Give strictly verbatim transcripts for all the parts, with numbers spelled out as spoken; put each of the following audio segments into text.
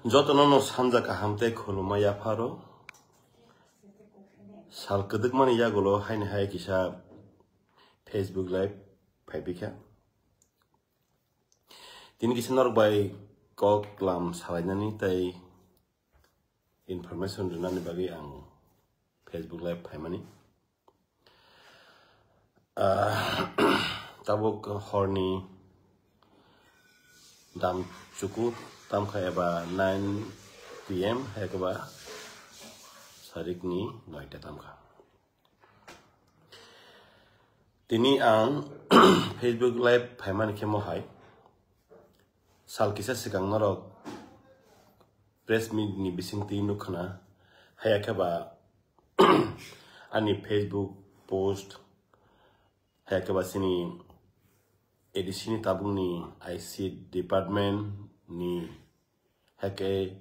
Jotono no sanja kaham tei khulumma yapharo. Sal kwdwkmani yagulo haini hai kisa Facebook Live phaipikha. Tini kisa norok bai kok lam salainani tei information rwnani bagwi ang Facebook Live phaimani. Ah, tabuk horni dam chuku tamkha eba nine P M hai khe ba sarikni noita tamkha. Tini ang Facebook Live phaimani khe mohai sal kisa swkang norok press meet ni bisingtwi nukkhana, haya khe ba ani Facebook post, haya khe ba chini A D C ni tabukni I C department ni, haya khe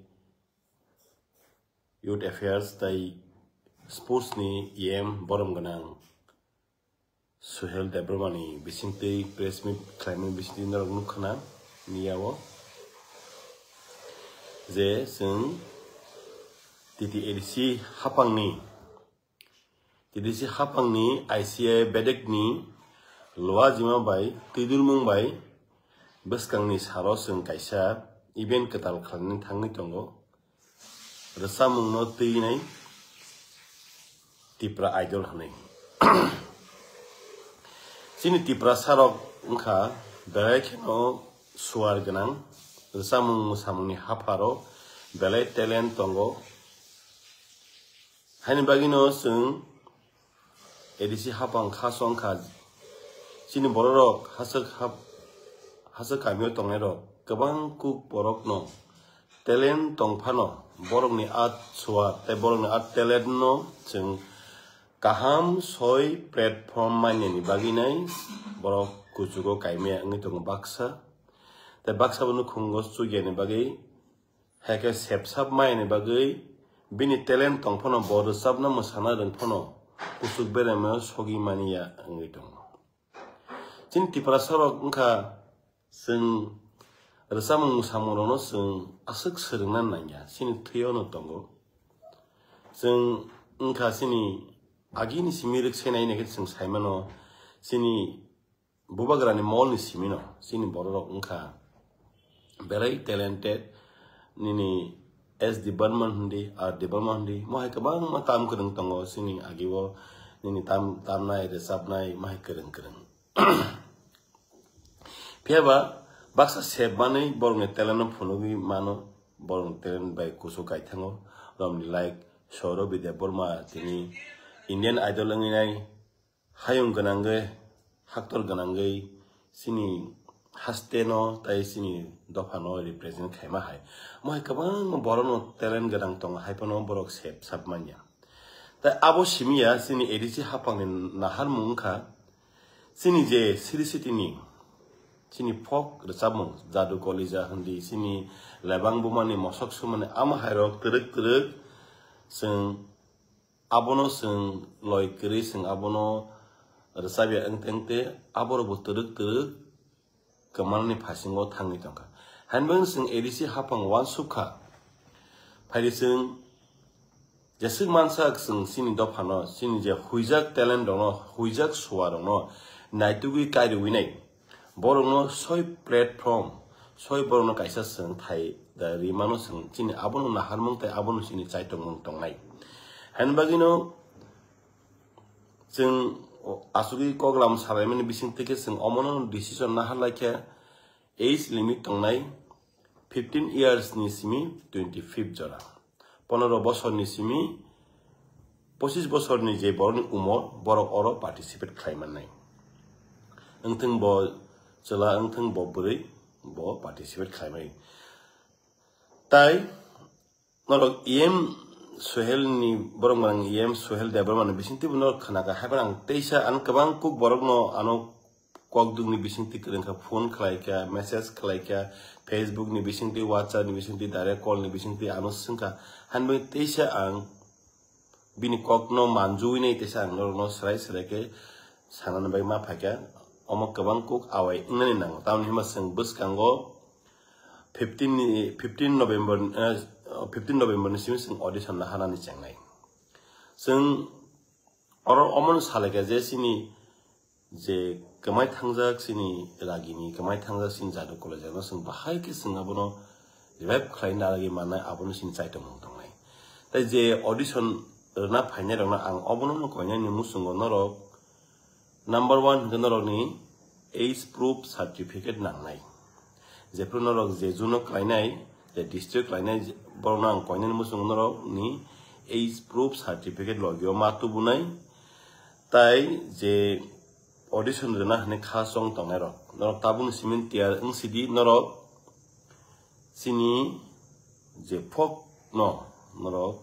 Youth Affairs tei Sports ni E M borom gwnang Suhel Debbarma ni bisingtwi press meet khlaimani bisingtwi norok nukkhana miya o je chwng T T A D C hapangni, T D C hapangni I C I bedekni luajima bai twidulmung bai bwskangni salo chwng kaisa event kwtal khlainani thangwi tongo. Rwchapmungno twinai Tipra Idol hwnwi. Chini Tiprasarok wngkha belai kheno suar gwnang, rwchapmung mwsamungni hapharo belai talent tongo. Haini bagwino chwng A D C hapang kha song kha. Chini bororok haswk hap-, haswk kamio tongnairok kwbang kuk borokno talent tong phano, borokni art suar tei borokni art talent no chwng kaham soi platform mainani bagwinai borok kuchugo kaimaya wngwi tongo baksa. Tei baksa bo nukhungo chugyani bagwi, hai khe sepsap mainani bagwi bini talent tong phano, bo rwchapna mwsana rwng phano kuchuk beremao sogwi mani ya wngwi tongo. Chini Tiprasarok wngkha chwng rwchapmung mwsamungrokno chwng aswk swrwngna nangya, chini thwio no tongo. Chwng wngkha chini agini simi rwksenai hinwi khe chwng saimano, chini bubagrani molni simino chini bororok wngkha belai talented, nini S D Barman hindi, R D Barman hindi, mohai kwbangma tam kwrwng tongo chini agio, nini tam, tamnai, rwchapnai, mohai kwrwng kwrwng. Phiya ba baksa sep manwi borokni talent no phunugwi mano, borokni talent bai kuchuk kaithango, romni like Saurav Debbarma tini Indian Idol wngwi nai, hayung gwnangwi, haktor gwnangwi chini haste no tei chini dopha no represent khaima hai. Mohai kwbangma borok no talent gwnang tongo, hai phano borok sep sap manya. Tai abo simi ya chini A D C hapang ni naharmung wngkha, chini je Sri City ni chini folk rwchapmung, Jadu Kolija hindi, chini Lebang Bumani, Mosok Sumani, ama hai rok twrwk twrwk chwng abono chwng loi kwrwi chwng abono rwchapya wngteng te aborok bo twrwk twrwk kwmanani phasingo thangwi tongkha. Hainbwng chwng A D C hapang uansuk kha. Phaidi chwng jeswk mansa chwng chini dophano, chini je huijak talent rokno, huijak suarokno naitugwi kairwinai. Borokno soi platform, soi borokno kaisa chwng thai da rimano chwng chini abono naharmung tei abono chini chaitokmung tongnai. Haini bagwino chwng asugwi koklam salaimani bisingtwi khe chwng omono decision nahar laikha, age limit tongnai fifteen years ni simi twenty-five jora. Pondro bosorni simi, pochis bosorni je borokni umor, borok oro participate khlai mannai. Wngthwng bo chwla, wngthwng bo bwrwi, bo participate khlai mannai. Tai norok E M Suhel ni, borok manang E M Suhel Debbarma ni bisingtwi bo norok khna kha, haiphano ang teisa ano kwbang kuk borokno ano kokdwkni bisingtwi kwrwngkha, phone khlaikha, message khlaikha, Facebook ni bisingtwi, WhatsApp ni bisingtwi, direct call ni bisingtwi ano swngkha. Hanbai teisa ang bini kokno manjui nai teisa ang norokno swrai swrai khe sanani bai ma phaikha. Omo kwbang kuk awai wngnani nango. Tamoni hwnba chwng bwskango fifteen ni, fifteen November, eh, fifteen November ni simi chwng audition naharnani chengnai. Chwng oro omono salaikha je chini je kwmai thangjak chini ragini, kwmai thangjak chini Jadu College no chwng bahai khe chwng abono revive khlai narwgwi mannai, abono chini chaitokmung tongnai. Tai je audition rwna phainai rokno ang obono no koinani muchungo norok number one hwnkhe norokni age proof certificate nangnai. Jephru norok je juno klainai, je district klainai, je-, borokno ang koinani muchungo norokni age proof certificate logio ma tubunai. Tai je audition rwna hwnwi kha chong tongnai rok, norok tabukni simi tiyar wng sidi, norok chini je folk no norok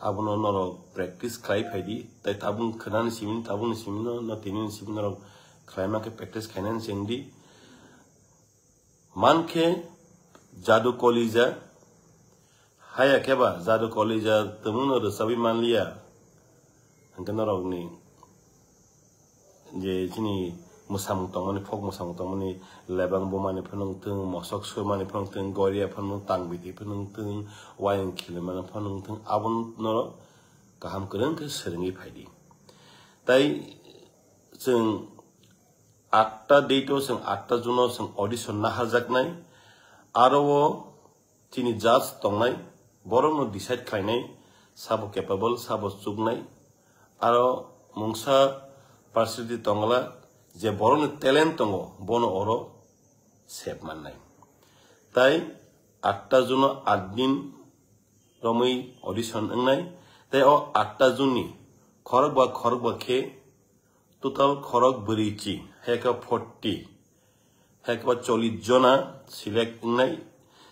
abono norok practice khlai phaidi, tai tabuk khwnani simi, tabukni simi no, no tini ni simi norok khlaima khe practice khainani chengdi. Mankhe Jadu College, haya khe ba Jadu College tongmungno rwchabwi manliya, hwnkhe norokni je chini mwsamung tongmani, folk mwsamung tongmani, lebang bumani phano wngthung, mosok swrwmani phano wngthung, goria phano wngthung, tangbiti phano wngthung, wayang khilimani phano wngthung, abono norok kaham kwrwng khe swrwngwi phaidi. Tai chwng atta date o, chwng atta June o chwng audition naharjaknai, aro o chini judge tongnai, borokno decide khlainai, sabo capable, sabo chuknai, aro mungsa personality tongla, je borokni talent tongo, bono oro sep mannai. Tai atta June o aat din romwi audition wngnai, tai o atta June ni khorokba khorokba khe total khorok bwrwi chi, hai khe forty, hai khe ba chollish jona select wngnai.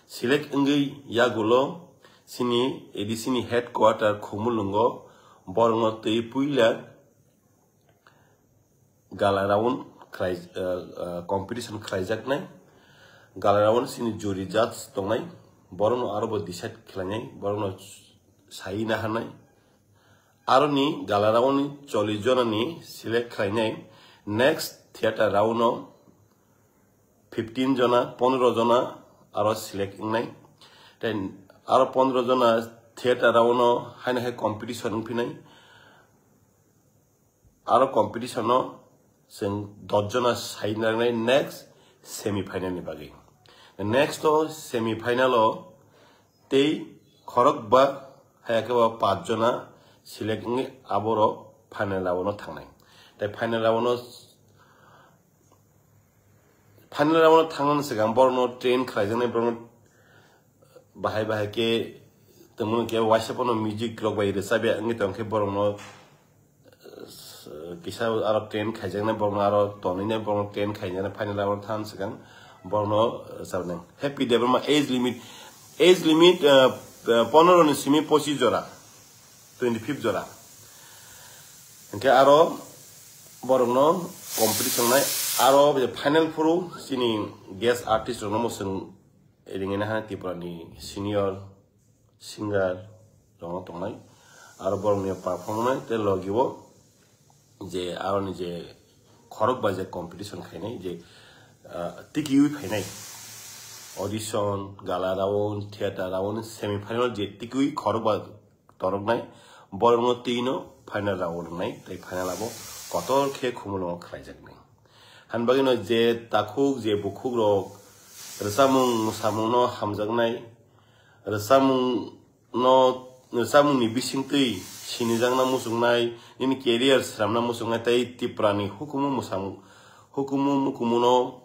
Select wngwi yagulo chini A D C ni headquarter Khumulwngo borokno twi puila gala round khlai, ah, ah, competition khlaijaknai. Gala round chini jury judge tongnai, borokno aro bo decide khlainai, borokno sai naharnai. Aroni gala round ni chollish jona ni select khlainai. Next theater round o fifteen jona, pondro jona aro select wngnai. Then aro pondro jona theater round o haino hai competition wngphinai. Aro competition o chwng dos jona sai nangnai next semi final ni bagwi. Next o semi final o tei khorokba, hai khe ba paanch jona select wngwi aborok final round o thangnai. Tai final round o, final round o thangnani swkang borokno train khlaijaknai, borokno bahai bahai khe tongmani khe waisa pono music rok bai rwchapya wngwi tong khe borokno, eh, kisa aro train khaijaknai, borokno aro tonwi nai, borokno train khaijaknai, final round o thang swkang borokno, eh, rwchapnai. Happy Debbarma age limit, age limit, eh, eh, pondro ni simi pochis jora, twenty fifth jora. Hwnkhe aro borokno competition nai, aro final phuru chini guest artist rokno mwswng ringwi naha Tripura ni senior singer rokno tongnai, aro borokni perform nai tei logi o je aroni je khorok bai je competition khainai je, ah, tikiui phainai audition, gala round, theater round, semi final je tikiui khorok bai toroknai, borokno twino final round wngnai, tei final abo kotor khe Khumulwngo khlaijaknai. Hani bagwino je takhuk, je bukhukrok rwchapmung, mwsamungno hamjaknai, rwchapmungno, rwchapmungni bisingtwi sinijakna muchungnai, nini career swnamna muchungnai, tei Tiprani hukumu mwsamung, hukumu mukumuno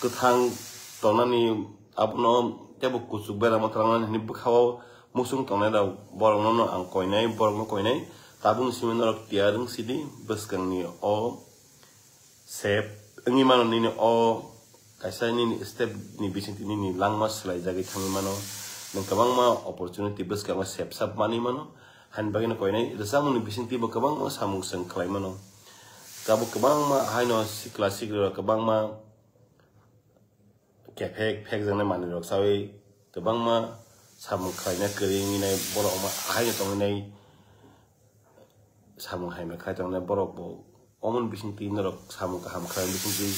kwthang tongnani, abono teibo kuchuk berama twlangnani hwnwi bwkhao muchung tongnai rok, borokno no ang koinai, borokno koinai, tabukni simi norok tiyar wng sidi, bwskangni o sep wngwi mano nini o kaisa nini step ni bisingtwi nini langma swlaijagwi thangwi mano, nwng kwbangma opportunity bwskango sep sap manwi mano, hani bagwino koinai rwchapmungni bisingtwi bo kwbangma samung chwng khlai mano, tabuk kwbangma haino sikla sikrwi rok kwbangma kephek phekjaknai manwi rok chawi kwbangma samung khlaina kwrwi wngwi nai borok ma ahaino tongwi nai samung hamya khlai tongnai borok bo omoni bisingtwi norok samung kaham khlai bisingtwi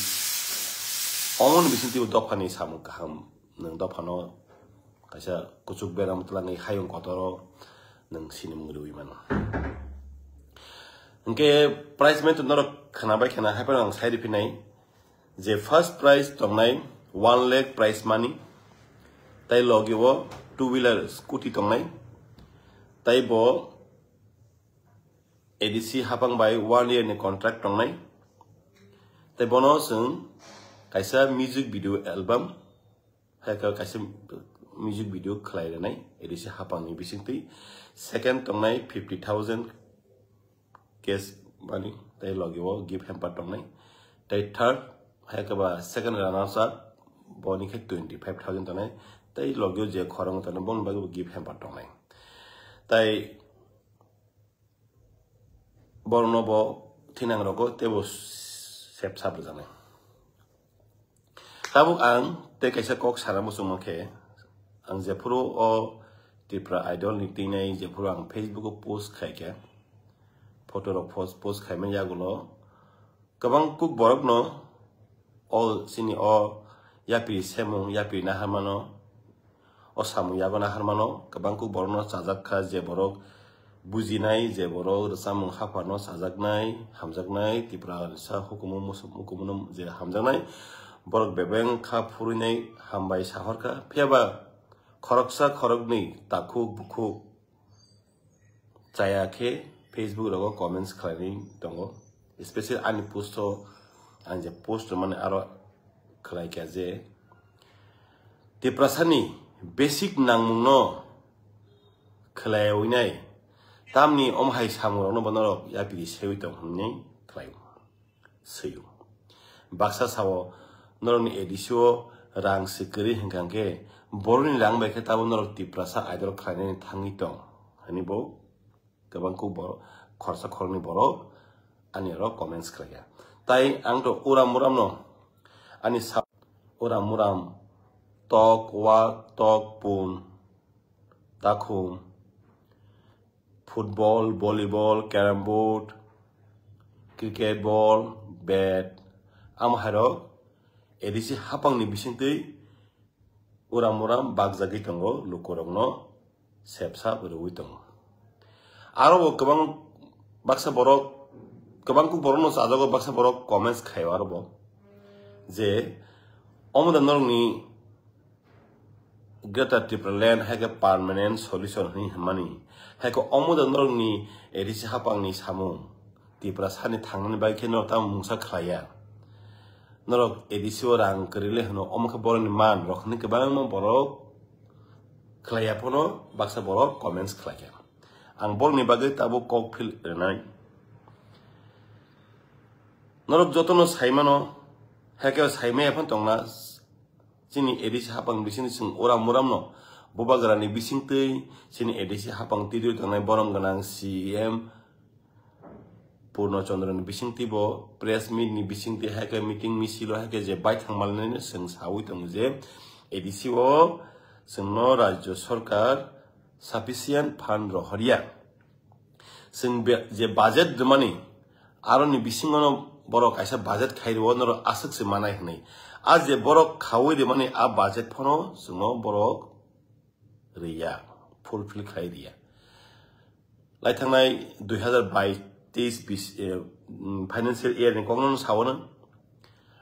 omoni bisingtwi bo dophani samung kaham nwng dophano kaisa kuchuk beram twlangwi hayung kotoro nwng sinimung rwui mano. Hwnkhe prize money norok khwnabai khwna haiphano ang sai rwphinai je first prize tongnai one lakh prize money, tai logi o two wheeler scooty tongnai, tai bo A D C hapang bai one year ni contract tongnai. Tai bono chwng kaisa music video album, hai khe kaisa music video khlai rwnai A D C hapang ni bisingtwi. Second tongnai fifty thousand cash money, tai logi o gift hamper tongnai. Tai third, hai khe ba second runners up, boni khe twenty five thousand tongnai. Tai logi o je khorang tongnai, boni bagwi bo gift hamper tongnai. Tai borokno bo thinang rogo teibo sep sap rwjaknai. Tabuk ang tei kaisa kok sana muchungma khe, ang jephuru o Tripura Idol ni twinai jephuru ang Facebook o post khai khe, photo rok post, post khaimani yagulo kwbang kuk borokno o chini o yapri semung, yapri naharmano, o samung yago naharmano kwbang kuk borokno chajak kha, je borok bujinai, je borok rwchapmung haphano chajaknai, hamjaknai, Tripura rwsa hukumu musu-, hukumu je hamjaknai, borok bebeng kha phurwinai hambai sahorkha. Phiya ba khoroksa khoroknwi takhuk bukhuk chaya khe Facebook rogo comments khlainai tongo, especially ani post o ang je post rwmani aro khlaikha je Tiprasani basic nangmungno khlaiwinai tamni omo hai samungrokno bo norok yapri sewi tong hwnwi khlaio. Swi-o. Baksa sao, norokni A D C o rang se kwrwi hwnkha khe, borokni rang bai khe tabuk norok Tiprasa Idol khlainani thangwi tong, hwnwi bo kwbang kuk borok, khorsa khoroknwi borok ani oro comments khlaikha. Tai ang to uram uramno ani sa-, uram uram tok, wak, tok, pun, takhum, football, volleyball, carrom board, cricket ball, bat, amo hairok A D C hapangni bisingtwi uram uram bakjagwi tongo, lukurokno sepsa rwui tongo. Aro bo kwbang baksa borok, kwbang kuk borokno chajago, baksa borok comments khaio aro bo je omo da norokni Greater Tipraland hai khe permanent solution hwnwi hwnmani. Hai khe omo da norokni A D C hapangni samung, Tiprasani thangnani bagwi khe norok tamo mungsa khlaiya. Norok A D C o rang kwrwi le hwno, omo khe borokni man rok hwnwi kwbangma borok khlaiya phano baksa borok comments khlaikha. Ang borokni bagwi tabuk kok phil rwnai. Norok jotono saimano, hai khe saimaya phano tongna, chini A D C hapang bisingni chwng uram uramno bubagrani bisingtwi chini A D C hapang twiwi tongnai borom gwnang C E M Purno Chandra ni bisingtwi bo press meet ni bisingtwi hai khe meeting misil o hai khe je baithang malnai no chwng sawi tongo je A D C o chwngno Rajya Sarkar sufficient fund rohorya. Chwng be-, je budget rwmani, aroni bisingono borok kaisa budget khai rwo, norok aswk se manai hwnwi. A je borok khaui rwmani a budget phano chwngno borok rwya, fulfill khai rwya. Lai thangnai dui hazar bais teis bis, eh, mm, financial year ni kokno sawo nang.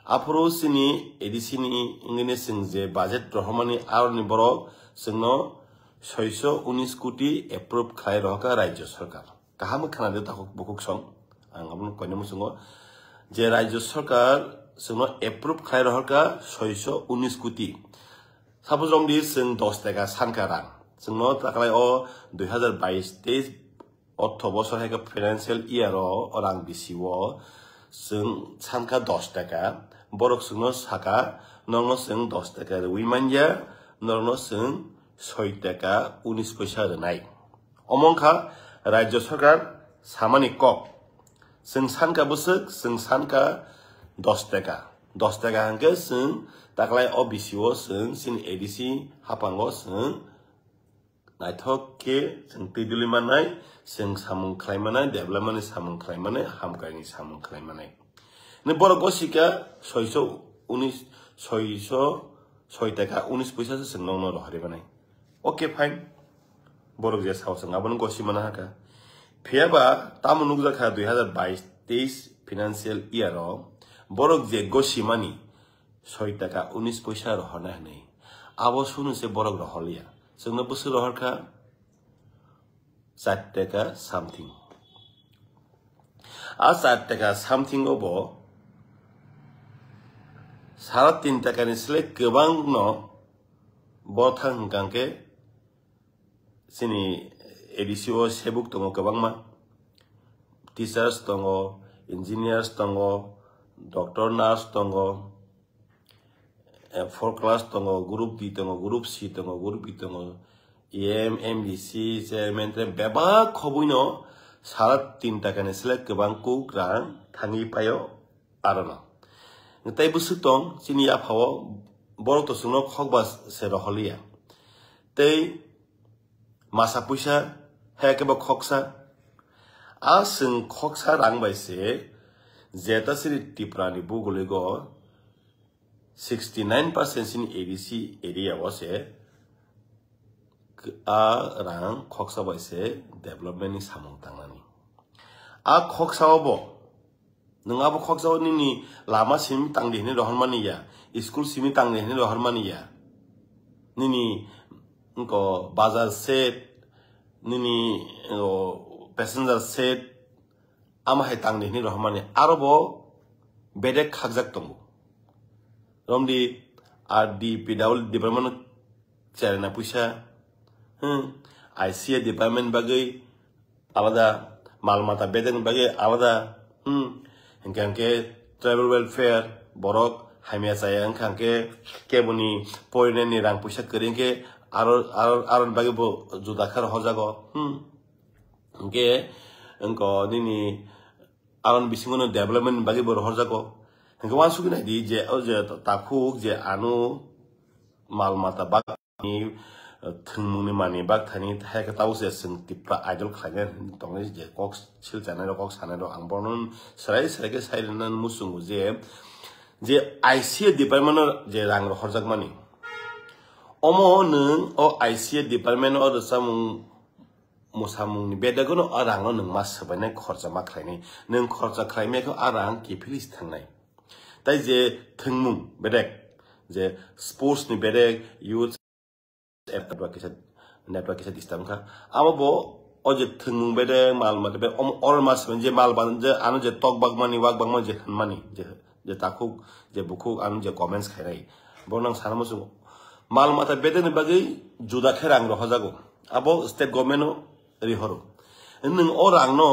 Aphuru chini A D C ni wngwi chwng je budget rohormani aroni borok chwngno soiso unis koti approve khlai rohorkha Rajya Sarkar. Kaham khna de takhuk bukhuk song. Ang abono koina muchungo je Rajya Sarkar chwngno approve khlai rohorkha soiso unis koti. Suppose romdi chwng dos taka sanka rang. Chwngno taklai o dui hazar bais teis ortho bosor hai khe financial year o rang bisi o chwng sanka dos taka, borok chwngno saka, "Nokno chwng dos taka rwui manya, norokno chwng soi taka unis poisa rwnai." Omo wngkha Rajya Sarkar samani kok. Chwng sanka bwswk, chwng sanka dos taka. Dos taka hwnkhe chwng taklai o bisi o chwng chini A D C hapang o chwng naithok khe chwng twi duli mannai, chwng samung khlai mannai, development ni samung khlai mannai, hamkrai ni samung khlai mannai. Ni borok o sika soiso unis, soiso Soi taka unis poisa se chwng nokno rohorwi manai. Okay, fine. Borok je sao chwng abono gosi mana haka. Phiya ba tamo nukjakha dui hazar bais teis financial year o borok je gosi mani soi taka unis poisa rohornai hwnwi. Abo sunu se borok rohorliya. Chwngno bwswk rohorkha? Char taka something. A char taka something o bo sara tin taka ni slai kwbang no bo thang hwnkha khe chini A D C o sebuk tongo kwbangma, teachers tongo, engineers tongo, doctor, nurse tongo, eh, four class tongo, group D tongo, group C tongo, group E tongo, E M, M D C, chairman, tre bebak khobui no sara tin taka ni slai kwbang kuk rang thangwi paio arono. Tei bwswk tong chini yaphao borok to chwngno khokba se rohorliya. Tei masa puisa hai khe bo khoksa. A chwng khoksa rang bai se jeta chini Tripura ni buguli go sixty nine percent chini A D C area o se a rang khoksa bai se development ni samung tangnani. A khoksa o bo nwng abo khoksa o nini lama simi tangdi hinwi rohormani ya, school simi tangdi hinwi rohormani ya, nini wngko bazar set, nini, o, passenger set, ama hai tangdi hinwi rohormani aro bo bedek khakjak tongo. Romdi R D P W department cherna puisa, hmm, I C A department bagwi alada, mal mata bedekni bagwi alada, hmm, hingke hingke tribal welfare, borok hamya chaya wngkha hingke keboni porinani rang puisa kwrwi hingke aro, aro, aroni bagwi bo juda khe rohorjago, hmm. Hingke wngko nini aroni bisingo no development ni bagwi bo rohorjago. Hingke uansugwi naidi je o je takhuk je ano mal mata bak ni, eh, thwngmungni manwi bakthani hai khe tabuk se chwng Tipra Idol khlainai tongwi je kok sil chanai rok, kok sanai rok ang bono serai serai khe sai rwna muchungo je, je I C A department o je rang rohorjakmani, omo nwng o I C A department o rwchapmung mwsamungni bedegano a rangno nwng ma swbainai, khorcha ma khlainai. Nwng khorcha khlaimaya khe a rang kiphilwi se thangnai. Tai je thwngmung bedek, je sports ni bedek, youth network kisa, network kisa disturb wngkha. Abo bo o je thwngmung bedek, mal mata bedek, omo oro ma swbainai je mal ban je ano je tok bakmani, wak bakmani je hwnmani, je, je takhuk, je bukhuk ano je comments khainai. Bo nang sana muchungo. Mal mata bedekni bagwi juda khe rang rohojago. Abo state government o rihoro. Nwng o rangno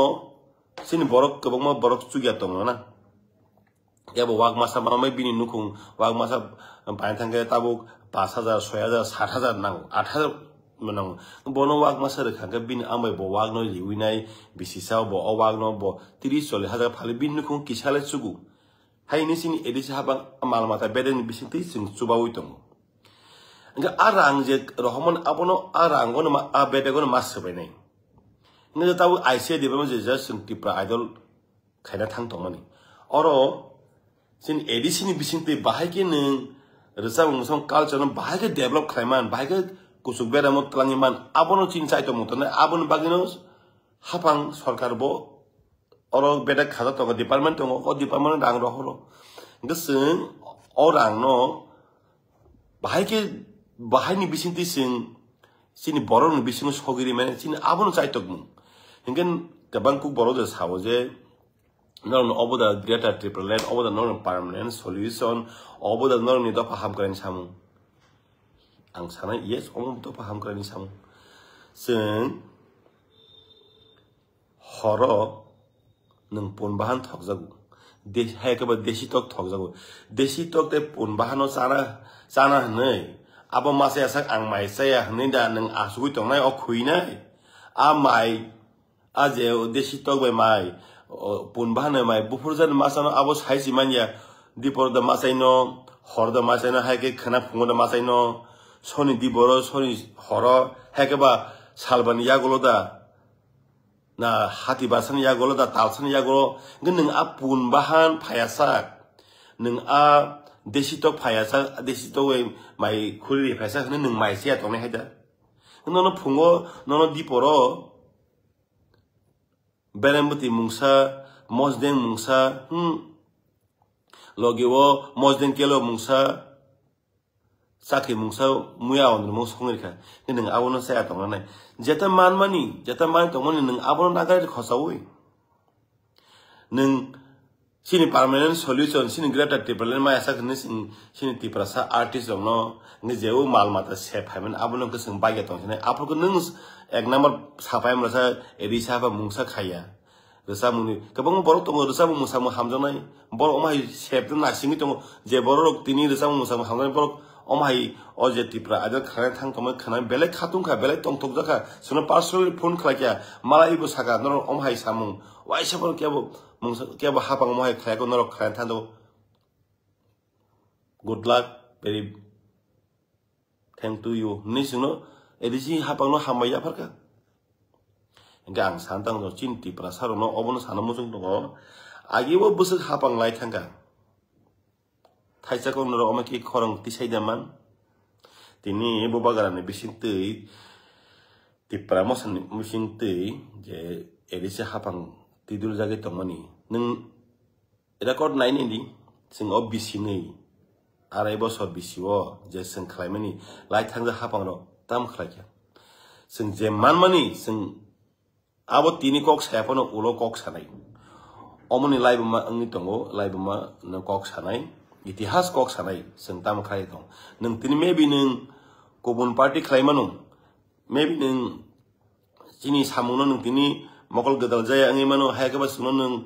chini borok kwbangma borok chukya tongo na. Abo wak masa manwi bini nukhung wak masa pai thangkhe tabuk pash hajar, soi hajar, sat hajar nango, at hajar nango. Bono wak masa rwkha hwnkhe bini ambai bo wakno riwi nai bisi sao bo o wakno bo tris chollish hajar phali bini nukhung kisa le chugo. Hai hwnwi chini A D C habang mal mata bedekni bisingtwi chwng chubaui tongo. Hwnkhe a rang je rohormani abono a rangono ma, a bedegono ma swbainai. Hwnkhe tabuk I C A department je just chwng Tipra Idol khaina thang tongmani. Oro chini A D C ni bisingtwi bahai khe nwng rwchapmung song culture no bahai khe develop khlaiman, bahai khe kuchuk beramo twlangwi man, abono chini chai tongmung tongnai, aboni bagwino haphang sorkar bo oro bedek khaja tongo, department tongo, o department rang rohoro. Hwnkhe chwng o rangno bahai khe, bahaini bisingtwi chwng chini borokni bisingo sogiri mane chini abono chaitokmung. Hwnkhe kwbang kuk borok je sao je norokno obo da Greater Tipraland, obo da norokni permanent solution, obo da norokni dopha hamkraini samung. Ang sanai, yes, omo dopha hamkraini samung. Chwng horo nwng pun bahan thokjago. De-, hai khe ba desi tok thokjago. Desi tok tei pun bahano chana, chana hwnwi. Abo masa yasak ang mai chaya hwnwi da nwng asugwi tongnai o khuinai. A mai, a je desi tok bai mai, o pun bahan bai mai buphurjani masano abo sai si manya. Dipor da masaino, hor da masaino, hai khe khwna phungo da masaino. Soni diboro, soni horo, hai khe ba salbani yagulo da. Na hati basani yagulo da talsani yagulo, hwnkhe nwng a pun bahan phaya sak, nwng a Desi tok phaiya sa, desi tok bai mai khuri ri phaisa hwnwi nwng mai siya tongnai hai da. Nono phungo, nono diporo Berembuti mungsa, Mosdeng mungsa, hmm. Logi o Mosdeng Kelo mungsa, Chakri mungsa, Muya Ondri mungsa songwi rikha. Ni nwng abono saya tongna nai. Jeta manmani, jeta mani tongmani nwng abono nagari khosaui. Nwng chini permanent solution, chini Greater Tipraland maya sak ni sing, chini Tiprasa artist rokno, ngi jeu mal mata se phaimani, abono khe sing bagya tong sinai. Aphuru khe nwng ek number sapai mrasa, eri sapa mungsa khaya. Rwchapmungni kwbangma borok tongo, rwchapmung mwsamung hamjaknai. Borok omo hai sep de nasingwi tongo. Je borok rok tini rwchapmung mwsamung hamjaknai, borok omo hai o je Tripura Idol khwlai thang tongmani khwnai, belai khatungkha, belai tongthokjakha. Chwngno personally phone khlaikha, malaibo sakha, norok omo hai samung. Waisa phano kebo mungsa, kebo hapang omo hai khlaikha, norok khwlai thang tongo. Good luck, very thank to you. Hinwi chwngno A D C hapangno hambai yapharkha. Hingke ang san tangno chini Tripura sarokno obono sana muchung tongo. Agi o bwswk hapang lai thangkha. Thaisa kok norok omo khe khorang tisai da man. Tini Bubagrani bisingtwi, Tripura mosani bisingtwi je A D C hapang tidul jagwi tongmani. Nwng record nainai di, chwng o bisingni arai bosor bisio je chwng khlaimani lai thangjak hapang rok tam khlaikha. Chwng je manmani chwng abo tini kok saya phano ulo kok sanai. Omoni laibuma wngwi tongo, laibuma no kok sanai, itihas kok sanai chwng tam khlai tong. Nwng tini maybe nwng kubun party khlai mano, maybe nwng chini samungno nwng tini mokol gwdal jaya wngwi mano, hai khe ba chwngno nwng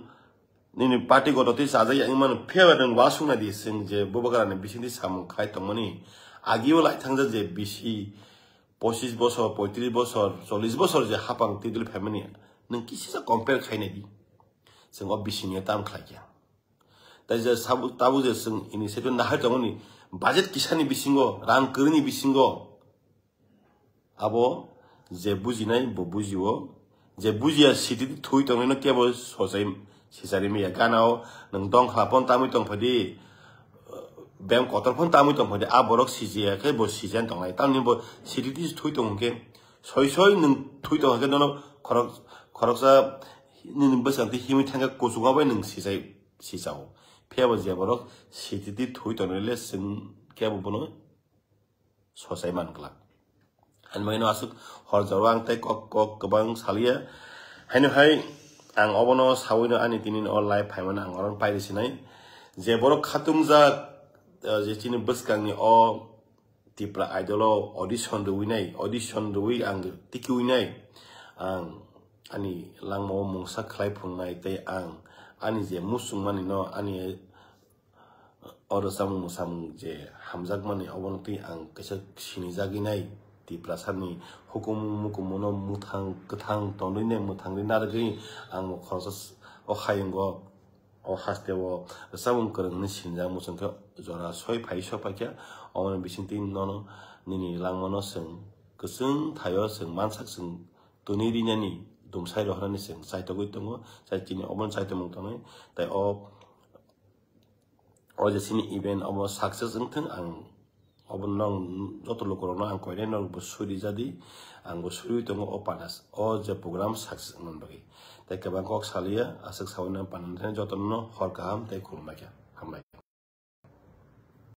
nini party gototwi chajak ya wngmano, phiya ba nwng uasuk nai di, chwng je Bubagrani bisingtwi samung khai tongmani, agio lai thangjak je bisi pochis bosor, poitris bosor, chollis bosor je hapang tidul phaimani, nwng kisisa compare khai nai di, chwng o bisingni tam khlai kha. Tai je sabu, tabu je chwng initiative nahai tongmani, budget kisani bisingo, rang kwrwini bisingo, abo je bujinai bo bujio, je bujiya siti thwi tongnaino kebo sochai sichari maya. Ganao nwng dongkhla phone tamwi tongphadi, bem kotor phone tamwi tongphadi, a borok sijiya khe bo sijan tongnai. Tamni bo siti thwi tong hwnkhe soi soi nwng thwi tong hwnkhe nono khorok, khoroksa nini bwskango twi himwi thangkhe kuchukma bai nwng sichai sichao. Phiya bo je borok siti thwi tongnai le chwng kebo bono sochai man glak. Ani bagwino aswk hor jora ang tei kok kok kwbang saliya. Haino hai ang obono sawino ani tini o live phaimano ang oro pairi sinai. Je borok khatungjak, eh, je chini bwskangni o Tipra Idol o audition rwinai, audition rwi ang tikiwinai. Ang ani langmao mungsa khlai phungnai tei ang ani je muchungmani no ani o rwchapmung mwsamung je hamjakmani, obono twi ang kaisa sinijagwi nai. Tiprasani hukumu mukumu no mwthang kwthang tongwi nai, mwthangwi narwgwi ang bo khoroksa s-, o hayungo, o haste o rwchapmung kwrwng hwnwi sinijak muchungkhe jora soi phai soi paikha. Omoni bisingtwi nono nini langmano chwng kwchwng thaio chwng mansak chwng twnwi rinani dumsai rohornani chwng chaitogwi tongo, chai chini obono chaitomung tongnai. Tai o O je chini event obo success wngthung, ang obo nong joto lukurokno ang koinai norokbo suri jadi, angbo suriwi tongo o panas, o je program success wngmani bagwi. Tei kwbang kok saliya, aswk sawi nang panani thani jotono hor kaham tei khulumbaikha.